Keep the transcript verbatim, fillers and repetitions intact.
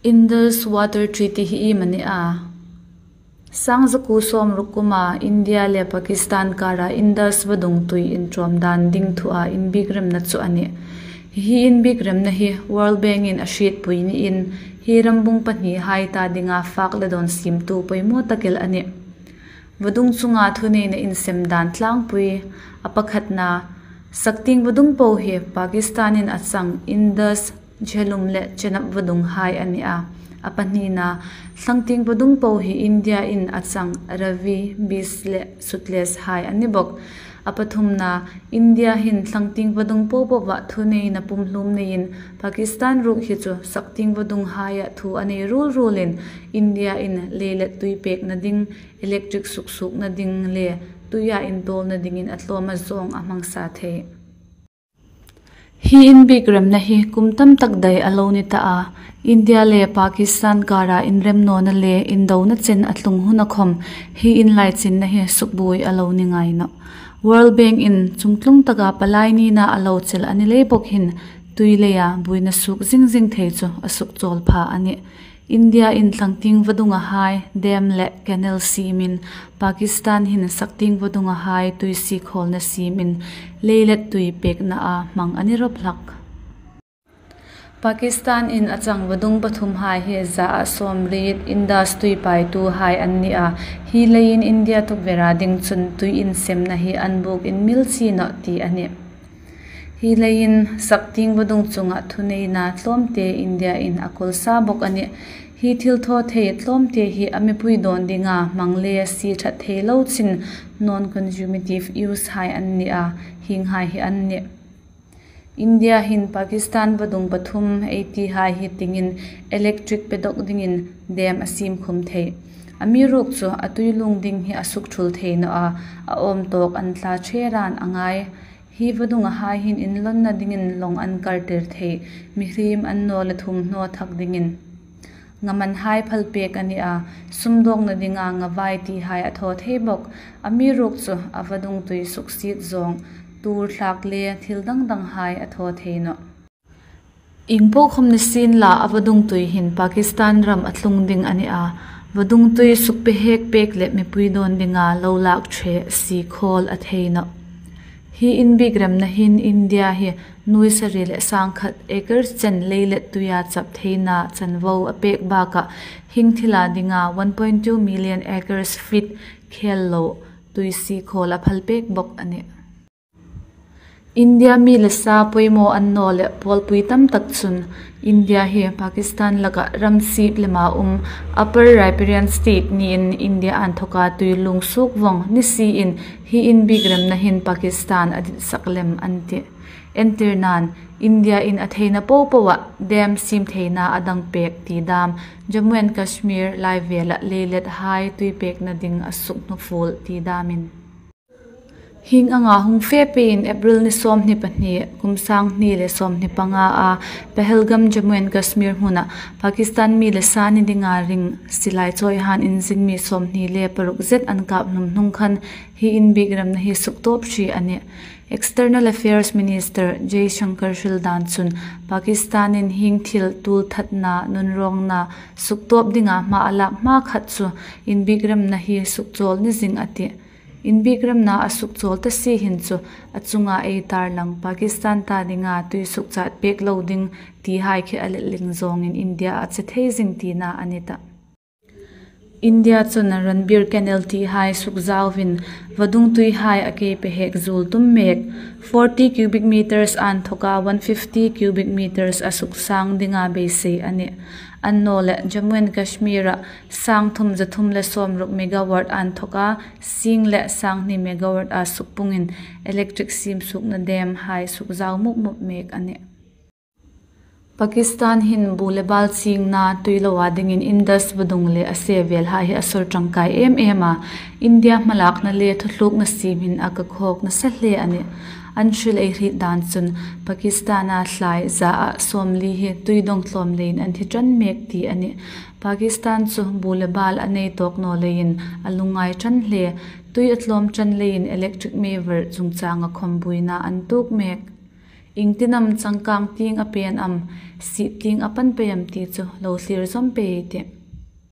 Indus Water Treaty hi iem a ni a? Sang zakuo sawmruk kuma India le Pakistan kara Indus vadung tui inṭawm dan ding thua inbikremna chu a nih. Hi inbikremna hi World Bank in a hrietpui niin hi rambung pahni hai ta dinga fak le dawn siemtu poimaw tak el a nih. Vadung chunga thuneina insem dan tlangpui. A pakhatna, Saktieng vadung po hi Pakistan in a chang Indus, Jhelum le Chenab vadung hai a ni a. A pahnina, Thlangtieng vadung po hi India in a chang Ravi, Bias le Sutlej hai a ni bok. A pathumna, India hin Thlangtieng vadung po poa thuneina pumhlum neiin Pakistan ruok hi chu Saktieng vadung haia thu a nei ruol ruolin India in leilet tui pekna ding, electric suksuokna ding le tuia intawlna dingin a tlawma zawng a hmang sa thei. Hi inbikremna hi kum tam tak dai a lo ni ta a. India le Pakistan kara inremnawna le indona chen a tlung huna khom hi inlaichinna hi sukbuoi a lo ni ngai nawh. World Bank in chungtlung taka palai nina a lo chel a ni lei bok hin tui leia buoina suok zing zing thei chu a sukchawl pha a nih. India in Thlangtieng vadunga hai dam le canal siemin, Pakistan hin Saktieng vadunga hai tui sikhawlna siemin leilet tui pekna a hmang a ni rawp hlak. Pakistan in a chang vadung pathum hai hi zaa sawmriet Indus tui paitu hai an ni a. Hi leiin India tukvera ding chun tui insemna hi an buk inmil chi nawh ti a nih. Hi leiin Saktieng vadung chunga thuneina tlawmte India in a kawl sa bok a nih. Hi thil thaw thei tlawmte hi a mipui dawn dinga hmang le sie ṭhat thei lo chin non-consumative use hai an ni a, hieng hai hi an nih. India hin Pakistan vadung pathum ei ti hai hi tingin electric pe dawk dingin dam a siem khum thei. Amiruokchu a tui lung ding hi a sukthul thei nawh a, a awm tawk an tla ṭhe ran a ngai. Hi vadunga hai hin inlawnna dingin lawng an kartir thei, mihriem an naw le thum hnaw thak dingin ngaman hai phal pek a ni a, sumdawkna dinga ngavai ti hai a thaw thei bok. Amiruokchu a vadung tui suksiet zawng, tur thlak le thil dang dang hai a thaw thei nawh. Ieng po khom ni sien la, a vadung tui hin Pakistan ram a tlung ding a ni a, vadung tui sukpehek pek le mipui dawn dinga lo lak ṭhe sikhawl a thei nawh. Hi inbikremna hin India hi nuoi sari le sangkhat acres chen leilet tuia chap theina chanvo a pek bakah hieng thila dinga one point two million acres feet khel lo tui sikhawl a phal pek bok a nih. India mi le sa poimaw an naw le pawlpui tam tak chun India hi Pakistan laka ram sip lema um Upper Riparian State niin India anthoka tui lung suok vong ni siin hi inbikremna hin Pakistan a ditsak lem an tih. Entirnan, India in a theina popoa dam siem theina a dang pek ti dam, Jammu and Kashmir lai vela leilet hai tui pekna ding a sukhnawfuol ti damin. Hieng anga hung fe pein April ni sawmhni pahni, kum sanghni le sawmhni panga a Pahalgam, Jammu and Kashmir hmuna Pakistan mi le sa ni dinga ring silai chawihan inzin mi sawmhni le paruk zet an kap hnung hnung khan hi inbikremna hi suktawp ṭhi a nih. External Affairs Minister Jaishankar hril dan chun Pakistan in hieng thil tuolthatna, nunrawngna suktawp dinga hma a lak hma khat chu inbikremna hi sukchawl ni zing a tih. Inbikremna a sukchawl ta si hin chu a chunga ei tarlang Pakistan ta dinga tui sukchat pek lo ding ti hai khi a letling zawngin India a che thei zing tina a ni ta. India chun Ranbir Canal ti hai sukzauvin vadung tui hai a kei pehek zuol tum mek, forty cubic meters anthoka one fifty cubic meters a suksang dinga beisei a nih. An naw le Jammu and Kashmir-a sang thum za thum le sawmruk megawatt anthoka sing le sanghni megawatt a sukpungin electric siem suokna dam hai sukzau mup mup mek a nih. Pakistan hin bu le bal chingna tui loa dingin Indus vadung le a se vel hai hi a sawr ṭangkai em em a, India hmalakna le thutlukna siemin a kakhawk nasa hle a nih. An hril ei hriet dan chun Pakistan-a thlai zaa sawmli hi tui dawng tlawm leiin an thi ṭan mek ti a nih. Pakistan chu bu le bal a nei tawk naw leiin a lungngai ṭan hle, tui a tlawm ṭan leiin electric meivar chungchanga khom buoina an tuok mek. Iengtin am changkâng tieng a pên am, siet tieng a pan pei am ti chu lo thlir zawm pei ei tih.